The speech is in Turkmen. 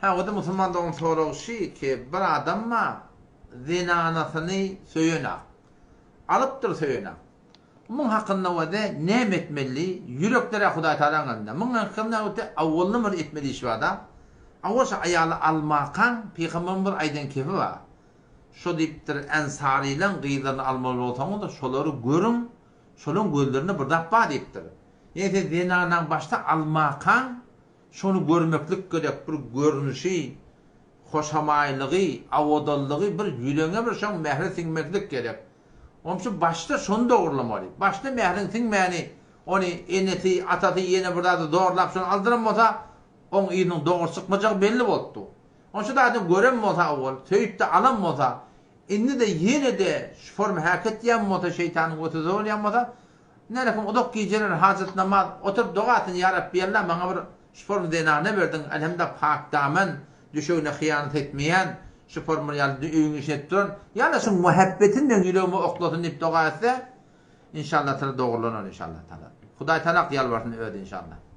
Hä o-da musulman dogan soragy şy ki bir adam bar zenanasyny söýenak. Alypdyr söýenak. Muň hakynda wede näme etmeli ýürekler-ä Hudaý Tagalaň elinde. Muň hakynda wede awwalyndan bir etmeli iş bar-da. Awwal şo aýaly almakaň pygamberiň bir aýdan kepi bar. Şo diýipdir ensarylaň gyzlaryny almaly bolsaňyz şolary görüň şolaň gözlerinde bir zat bar diýipdir. Ýene sen zenanaň başda almakaň Şony görmeklik gerek, bir görnüşi, hoşamaýlygy, awadanlygy bir ýüregiňe bir şoň mähri siňmeklik gerek. Onuň başda şony dogrulamaly. Başda mähriň siňmäni, ony enesi, atasy ýene bir zady zorlap şony aldyran bolsa, oň yzynyň dogry çykmajagy belli bolupdy. Onuň şu zadyny gören bolsa owal, söýüp-de alan bolsa, indi-de ýene-de şu forma häkit edýän bolsa, şeýtanyň weswesesi bolýan bolsa, Nälekim uzak gijeler hajat namaz oturyp doga etsin ýa Rabbi Alla maňa bir şu form zenana berdiň Elhamda pak damen düşegine hyýanat etmeýän şu form bir ýaly öýüň işini edip duran ýa Alla şuň muhabbetini meň ýüregime oklasyn diýip doga etse inşallah taala dogrulanar inşallah taala Hudaý talak ýalbarsyn özi inşallah.